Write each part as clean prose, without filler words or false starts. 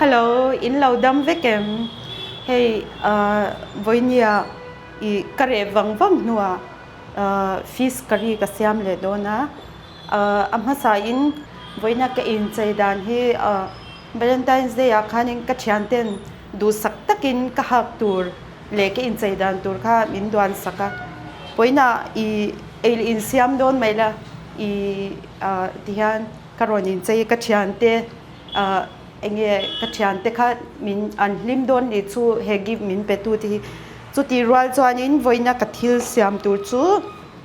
Hello, in lo dam vek em? Hei vawinia i ka reh vang vang hnuah fish curry ka siam leh dawn a, a hmasa in vawiina ka inchei dan hi Valentine's Day ah khanin ka thianten duhsak takin ka hak tur leh ka inchei dan tur kha min duan sak a, vawiina i ei leh insiam dawn mai la i tihian ka rawn inchei ka thiante ah eng nge ka thiante kha min an hlim dawn nih chu he gift min pe tu te hi chutih rual chuanin vawiina ka thil siam tur chu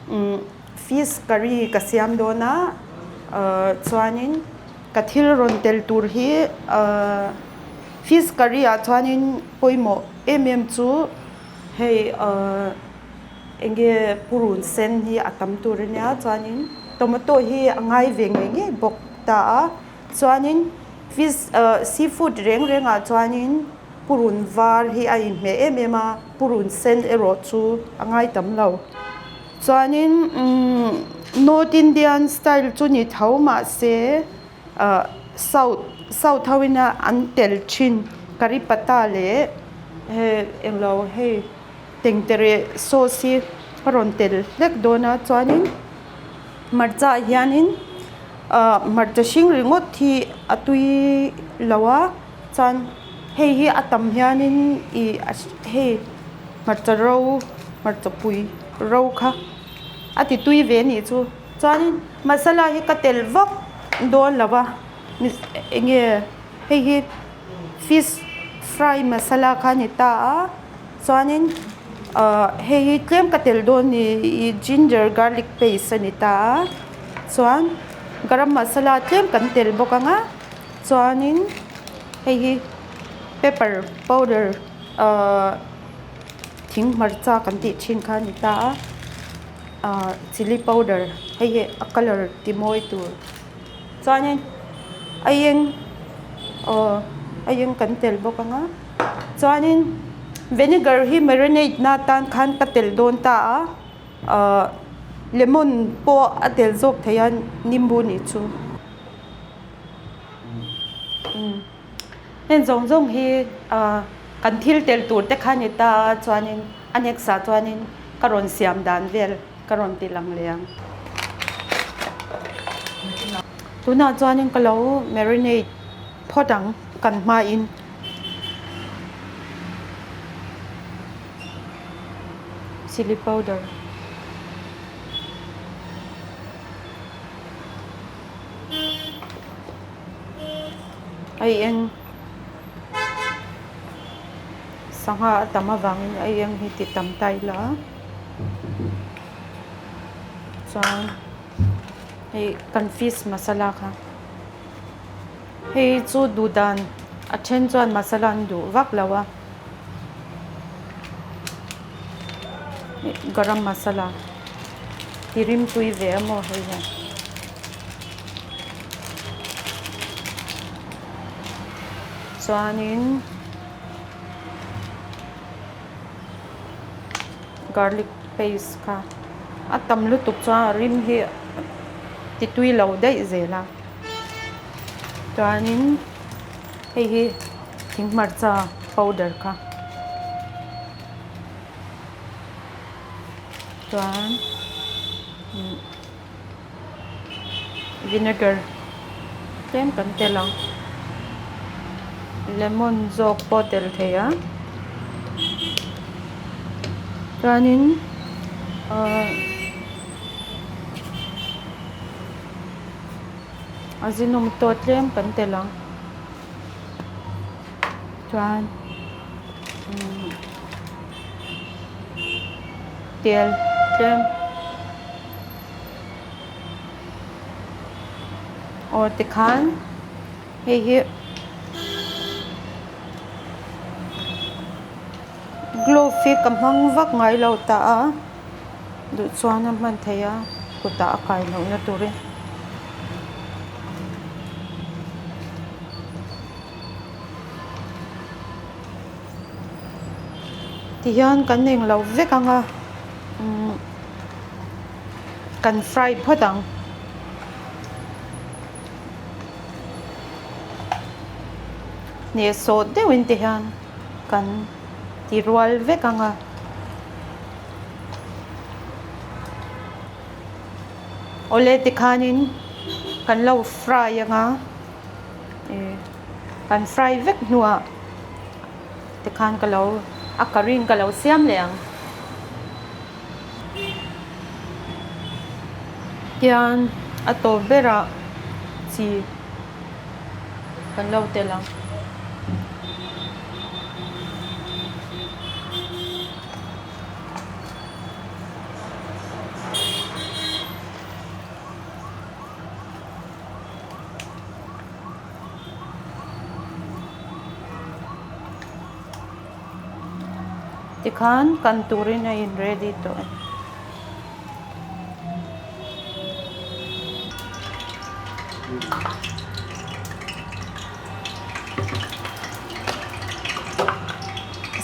umm fish curry ka siam dawn a ah chuanin ka thil rawn tel tur hi ah fish curry ah chuanin pawimawh em em chu hei ah eng nge purun sen hi a tam tur a nia chuanin tomato hi a ngai ve ngei ngei bawk ta a. Chuanin fish ah seafood reng rengah chuanin purun var hi a inhmeh em em a, purun sen erawh chu a ngai tam lo. Chuanin umm North Indian style chu ni tho mahse ah south south ho ina an tel thin curry patta leh he englo hei tengtere sauce hi a rawn tel hlek dawn a chuanin hmarcha ah hianin ah hmarcha hring ringawt hi a tui lo a chuan hei hi a tam hianin ih hei hmarcha ro hmarcha pui ro kha a ti tui ve a nih chu chuanin masala hi ka telh vak dawn lo va eng nge hei hi fish fry masala kha a ni ta a chuanin ah hei hi tlem ka telh dawn ni ih ginger garlic paste a ni ta a chuan garam masala tlem kan telh bawk ang a chuanin hei hi pepper powder ahh thing hmarcha kan tih thin kha a ni ta a ahh chilli powder hei hi a colour ti mawi tur chuanin aieng aw aieng kan telh bawk ang a chuanin vinegar hi marinate na atan khan ka telh dawn ta a ahh lemon pawh a telh zawk thei a nimbu nih chu heng zawng zawng hi ahh kan thil telh tur te kha a ni ta a chuanin a next ah chuanin ka rawn siam dan vel. Ka rawn ti lang leh ang. Tunah chuanin ka lo marinate phawt ang kan hmain. Chilli powder. Aieng sangha a tam avangin aieng hi ti tam ta ila. Chuan hei kan fish masala kha hei chu duh dan a then chuan masala an duh vak lo a garam masala ti rimtui ve a maw hei hian. Chuanin. Garlic paste kha a tam lutuk chuan a rim hi ti tui lo daih zel a chuanin hei hi thing hmarcha powder kha chuan vinegar tlem kan telh ang lemon zawk pawh a tel thei a chuanin ahh ajinomoto tlem kan telh ang chuan umm tel tlem. Aw tikhan hei hi glove hi ka hmang vak ngai lo ta a duh chuan a hman theih a kutah a kai loh na turin. Tihian kan englo vek ang a umm. Kan fry phawt ang. Hnehsawh deuhin ti hian kan ti rual vek ang a. Awle tikhanin kan lo fry ang a, kan fry vek hnuah tikhan ka lo a curry in ka lo siam leh ang. Tian a tawp berah chi. Kan lo tel ang. Tikhan kan turin a in ready tawh e.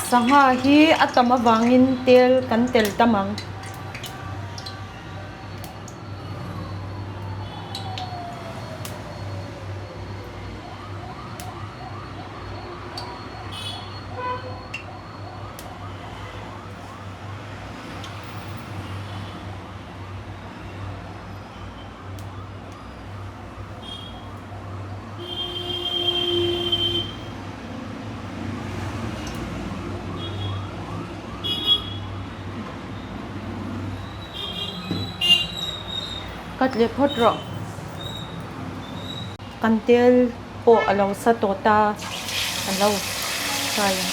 Sangha hi a tam avangin tel kan tel tam ang. Ka tle phawt rawh. Kan tel pawh a lo sa tawh ta a lo fry ang.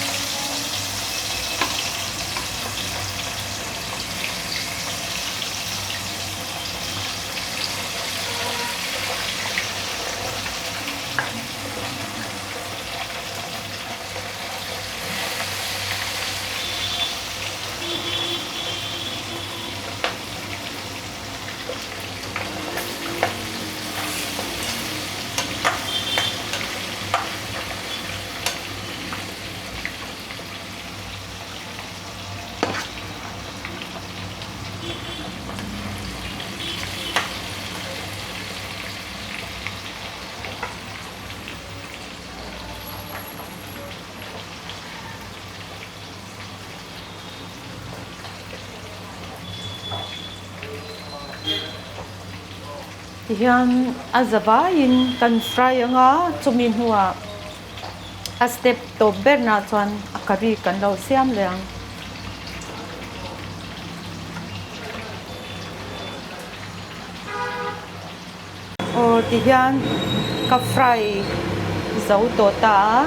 Tihian a za vaiin kan fry ang a, chumi hnuah a step tawp bernaah chuan a curry kan lo siam leh ang. Aw tihian ka fry zo tawh ta a.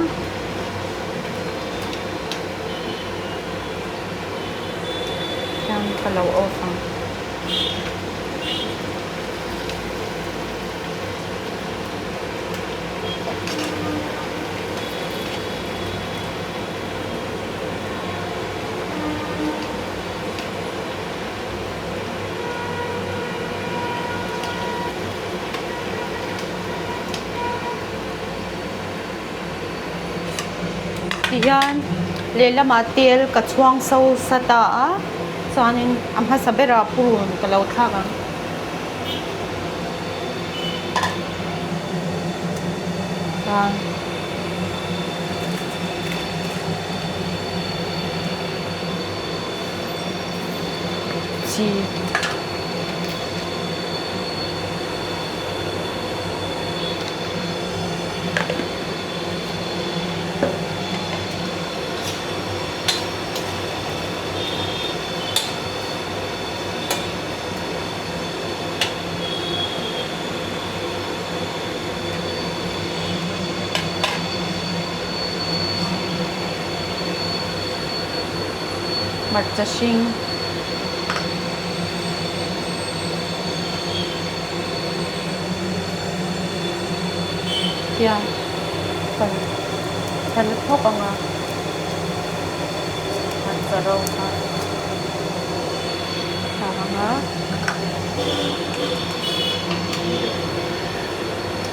Hian ka lo off ang. Tihian lehlamah tel ka chhuang so sa ta a chuanin a hmasa berah purun ka lo thlak ang. Chuan. Chi. Hmarcha hring. Hian kan than phawk ang a hmarcha ro kha thlak ang a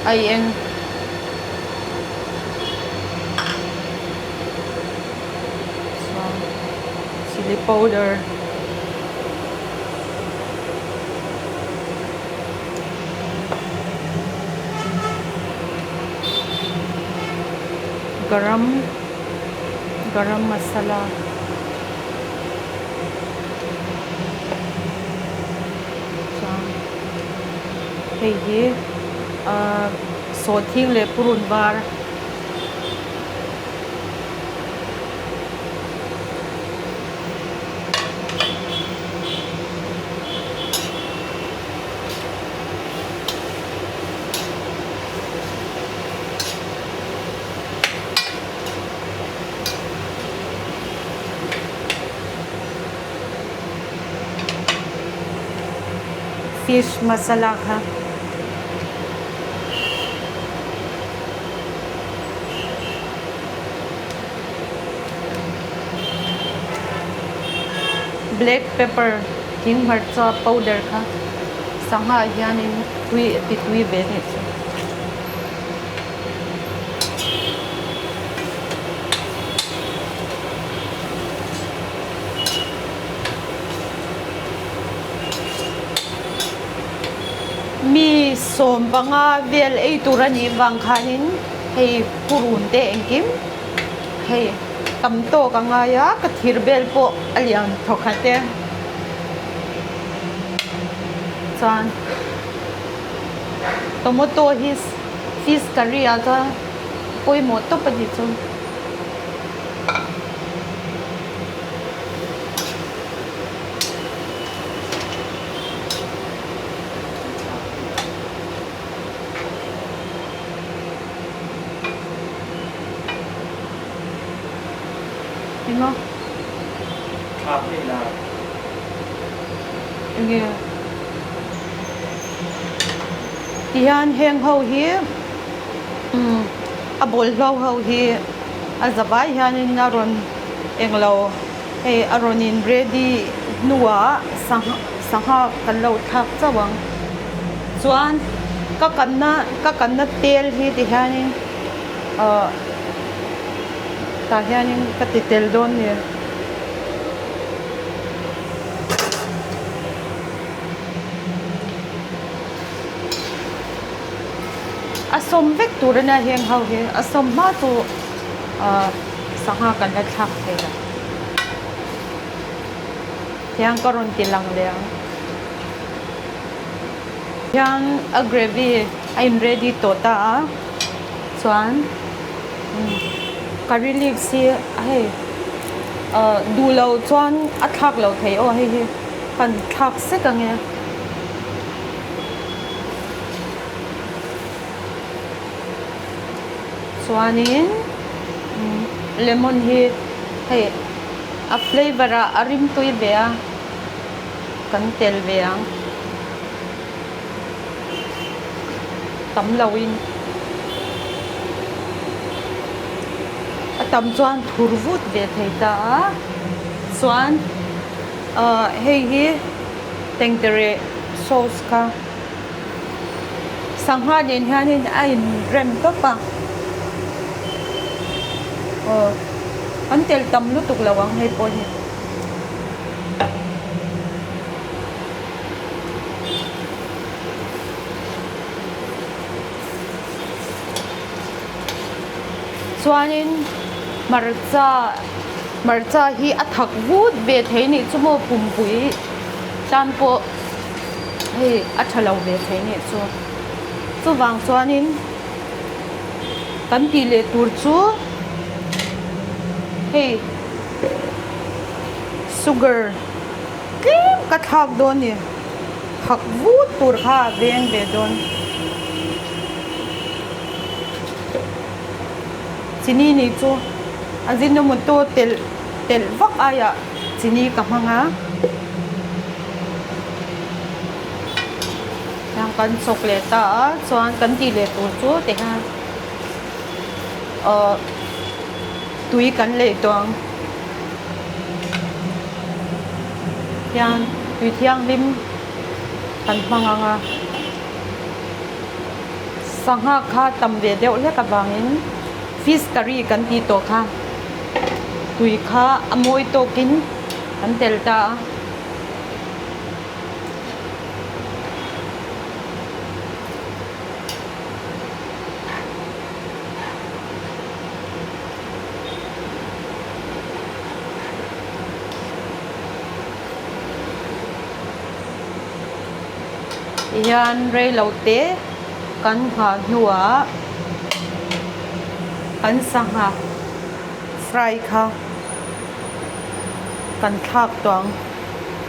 a eng. Chuan chilli powder Garam garam masala chuan hei hi ahh sawhthing leh purun var. Fish masala kha. Black pepper thing hmarcha powder kha sangha ah hianin tui a ti tui ve nih chu. Mi 15 vel ei tur a nih vang khanin hei purun te engkim hei tam tawk a ngai a ka thir bel pawh a lian thaw khat e chuan tomato hi fish curry ah chuan pawimawh tawp a ni chu. Engmaw? Thlak ngei la. Enge? Tihian heng ho hi umm a bawlhlo ho hi a zavai hianin a rawn englo hei a rawn in ready hnuah sangha sangha kan lo thlak chauh ang chuan ka kanna ka kanna tel hi tihianin ahh tah hianin ka ti tel dawn nia. A sawm vek tur a nia heng ho hi a sawm hma chu ahh sangha kan la thlak thei lo hian ka rawn ti lang leh ang hian a gravy a in ready tawh ta a chuan curry leaves hi hei ahh duh loh chuan a thlak loh theih aw hei hi kan thlak sek ang e. Chuanin lemon hi hei a flavour ah a rimtui ve a kan tel ve ang tam loin a tam chuan thur vut ve thei ta a chuan ah hei hi tengtere sauce kha. Sangha nen hianin a inrem tawp a, aw an tel tam lutuk lo ang hei pawh hi. Chuanin hmarcha hmarcha hi a thak vut ve thei nih chu maw pumpui tan pawh. Hei a tha lo ve thei nih chu. Chuvang chuanin kan tih leh tur chu hei sugar tlem ka thlak dawn ni. Thak vut tur kha a veng ve dawn. Chini nih chu Ajinomoto telh telh vak aiah chini ka hmang a. Tiang kan chawk leh ta a chuan kan tih leh tur chu ti hian ahh tui kan lei tawh ang hian tui thianghlim kan hmang ang a sangha kha tam ve deuh hlek avangin fish curry kan tih tawh kha tui kha a mawi tawkin kan tel ta a. Tihian reilo te kan nghah hnuah kan sangha fry kha kan thlak tawh ang.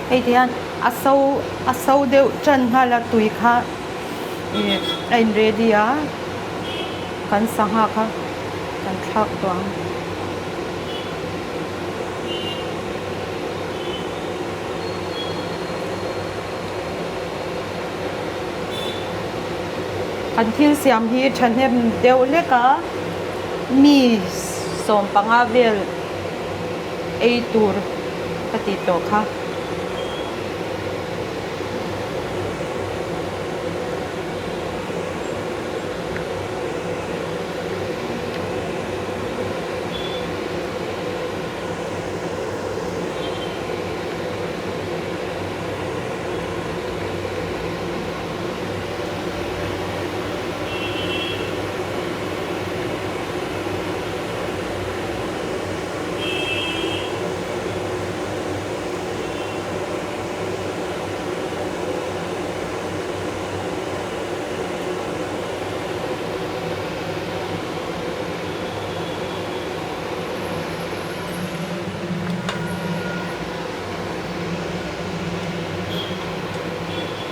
Hei tihian a so a so deuh tan nghal a tui kha ih a in ready a kan sangha kha kan thlak tawh ang. Kan thil siam hi thahnem deuh hlek a, mi 15 vel ei tur ka tih tawh kha.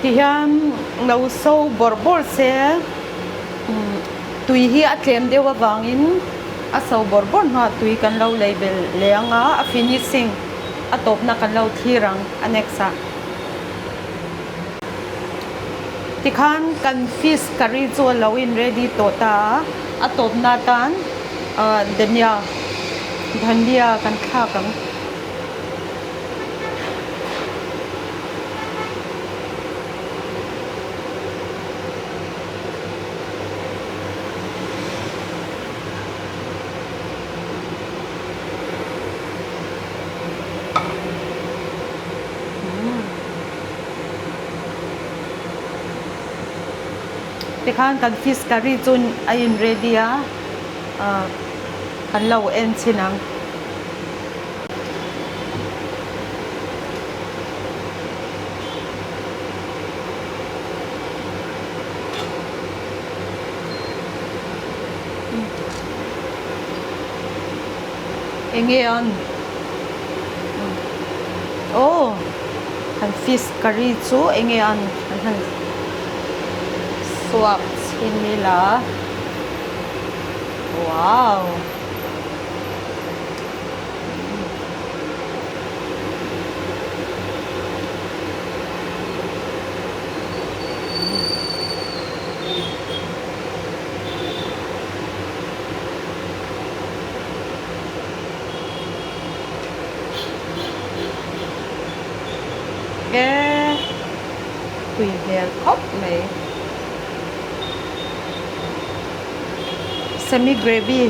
Tihian lo so bawrh bawrh se tui hi a tlem deuh avangin a so bawrh bawrh hnuah tui kan lo lei belh leh ang a, a finishing a tawpna kan lo thlir ang a next ah. Tikhan kan fish curry chu a lo in ready tawh ta a, a tawpna atan dhania dhania kan thlak ang. Tikhan kan fish curry chu a in ready a ah kan lo en chhin ang. Enge an aw kan fish curry chu enge an an han suak chhin ila wow. E tui hmel khawp mai semi gravy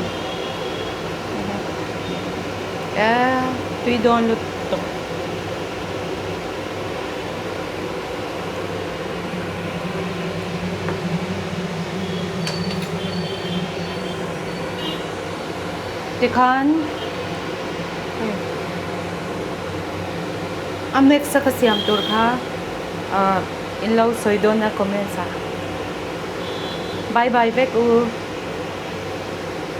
e tui dawn lutuk. Tikhan a mix a ka siam tur kha in lo sawi dawn a comments ah. Bye bye vek u.